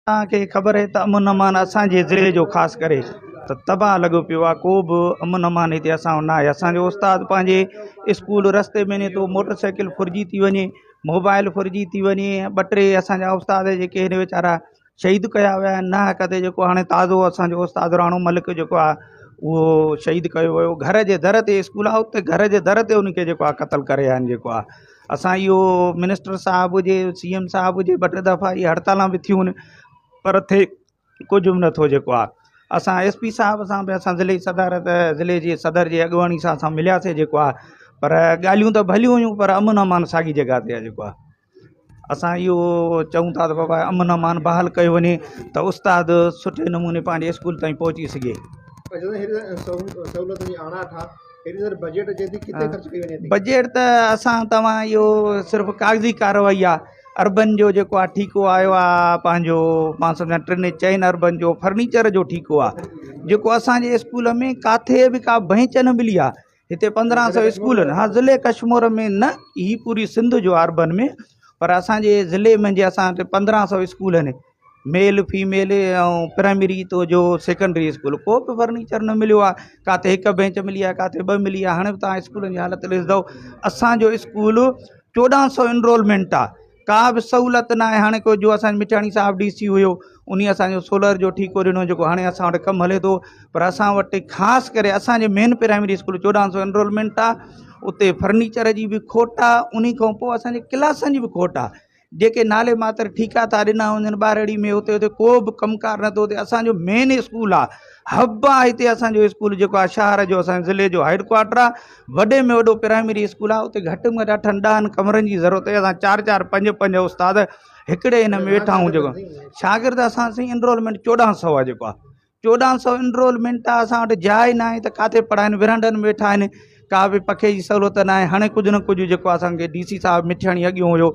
توهان کي خبر آهي ته امن امان اسان جي ضلعي جو خاص ڪري ته تباهه لڳو پيو آهي ڪو به امن امان هتي اسان وٽ ناهي اسان جو استاد پنهنجي اسڪول رستي ۾ وڃي ٿو موٽر سائيڪل ڦرجي ٿي وڃي موبائل ڦرجي ٿي وڃي ٻه ٽي اسان جا استاد جيڪي آهن ويچارا شهيد ڪيا ويا آهن ناحق تي جيڪو هاڻي تازو اسان جو استاد راڻو ملڪ جيڪو آهي اهو شهيد ڪيو ويو گهر جي در تي اسڪول آهي اتي گهر جي در تي ان کي جيڪو آهي قتل ڪري ويا آهن جيڪو آهي اسان اهو منسٽر صاحب هجي سي ايم صاحب هجي ٻه ٽي دفعا اهي هڙتالان به ٿيون پر ٿئي ڪجهه به نٿو جيڪو آهي اسان ايس پي صاحب سان به اسان ضلعي صدارت ضلعي جي صدر جي اڳواڻي سان اسان ملياسي جيڪو آهي پر ڳالهيون ته ڀليون هيون پر امن امان ساڳي جڳهه تي آهي جيڪو آهي اسان اهو چئون ٿا ته بابا امن امان بحال ڪيو وڃي ته استاد سٺي نموني پنهنجي اسڪول تائين پهچي سگهي. سهولتن جي آڻاٺ آ هيڏي ساري بجيٽ اچي ٿي ڪٿي خرچ ڪئي وڃي ٿي. بجيٽ ته اسان توهان اهو صرف ڪاغذي ڪارروائي آ اربن جو جيڪو آ ٺيڪو آيو آ پنهنجو مان سمجهان ٽن چئن اربن جو فرنيچر جو ٺيڪو آ جيڪو اسان جي اسڪول ۾ ڪاٿي به ڪا بينچ نه ملي آ هتي پندرهن سو اسڪول آهن ها ضلعي ڪشمور ۾ نه هي پوري سنڌ جو اربن ۾ پر اسانجي ضلعي ۾ جي اسان وٽ پندرهن سو اسڪول آهن ميل فيميل ۽ پرائمري تو جو سيڪنڊري اسڪول ڪو به فرنيچر نه مليو آهي ڪاٿي هڪ بينچ ملي آهي ڪاٿي ٻه ملي آهي هاڻي به توهان اسڪولن جي حالت ڏسندو اسانجو اسڪول چوڏهن سو انرولمينٽ آهي ڪا به سهولت ناهي هاڻي ڪو جو اسان جو مٺياڻي صاحب ڊي سي هيو انهي اسان جو سولر جو ٺيڪو ڏنو جيڪو هاڻي اسان وٽ ڪم هلي ٿو پر اسان وٽ خاص ڪري اسان جي مين پرائمري اسڪول چوڏهن سو انرولمينٽ آ اتي فرنيچر جي به کوٽ آ انهي کان پوء اسان جي ڪلاسن جي به کوٽ آ جيڪي نالي ماتر ٺيڪا ٿا ڏنا وڃن ٻارڙي ۾ اتي اتي ڪو به ڪم ڪار نٿو ٿئي اسان جو مين اسڪول آ حب آ هتي اسان جو اسڪول جيڪو آ شهر جو اسان جي ضلعي جو هيڊ ڪوارٽر آ وڏي ۾ وڏو پرائمري اسڪول آهي اتي گهٽ ۾ گهٽ اٺن ڏهن ڪمرن جي ضرورت آهي اسان چار چار پنج پنج استاد هڪڙي هن ۾ ويٺا آهيون جيڪو شاگرد اسان سائين انرولمينٽ چوڏهن سو آهي جيڪو آهي چوڏهن سو انرولمينٽ آهي اسان وٽ جاء نه آهي ته ڪاٿي پڙهائين ورانڊن ۾ ويٺا آهن ڪا به پکي جي سهولت نه آهي هاڻي ڪجهه نه ڪجهه جيڪو اسانکي ڊي سي صاحب مٺياڻي اڳيون هيو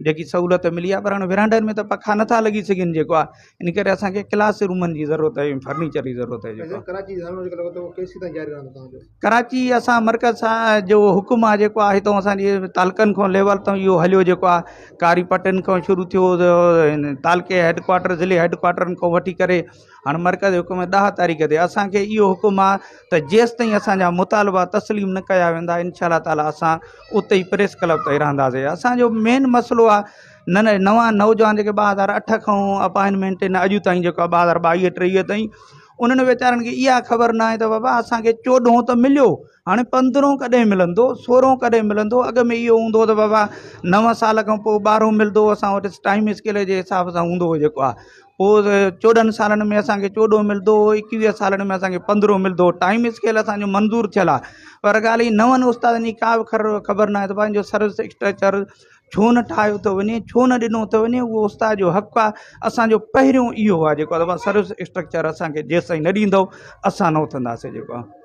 جيڪي سهولت ملي آهي پر هاڻي ورانڊن ۾ ته پکا نٿا لڳي سگهن جيڪو آهي ان ڪري اسان کي ڪلاس رومن جي ضرورت آهي فرنيچر جي ضرورت آهي جيڪو ڪراچي ڌرڻو جيڪو لڳو اٿو ڪيسين تائين جاري رهندو توهان جو؟ ڪراچي اسان مرڪز سان جو حڪم آهي جيڪو آهي هتان اسان جي تعلقن کان ليول تائين اهو هليو جيڪو آهي ڪاري پٽن کان شروع ٿيو تعلقي هيڊ ڪوارٽر ضلعي هيڊ ڪوارٽرن کان وٺي ڪري هاڻي مرڪز حڪم ڏهه تاريخ تي اسان کي اهو حڪم آهي ته جيستائين اسان جا مطالبا تسليم نه ڪيا ويندا انشاء الله تعالي اسان اتي ئي پريس ڪلب تائين رهنداسين اسان جو مين مسئلو آهي نه نه نوان نوجوان جيڪي 2008 کان اپائنٽمينٽ آهن اڄ تائين جيڪو آهي 2022 ٽيويهه تائين انهن ويچارن کي اها خبر نه آهي ته بابا اسانکي چوڏهون ته مليو هاڻي پندرهون ڪڏهن ملندو سورهون ڪڏهن ملندو اڳ ۾ اهو هوندو هو ته بابا نو سال کان پوء ٻارهون ملندو هو اسان وٽ ٽائيم اسڪيل جي حساب سان هوندو هو جيڪو آهي پوء چوڏهن سالن ۾ اسانکي چوڏهون ملندو هو ايڪويهه سالن ۾ اسانکي پندرهون ملندو هو ٽائيم اسڪيل اسانجو منظور ٿيل آهي پر ڳالهه هي نون استادن جي ڪا به خبر نه آهي ته پنهنجو سروس اسٽرڪچر ڇو نه ٺاهيو ٿو وڃي ڇو نه ڏنو ٿو وڃي اهو استاد جو حق آهي اسانجو پهريون اهو آهي جيڪو سروس اسٽرڪچر اسانکي جيستائين نه ڏيندو اسان نه اٿنداسين جيڪو آهي.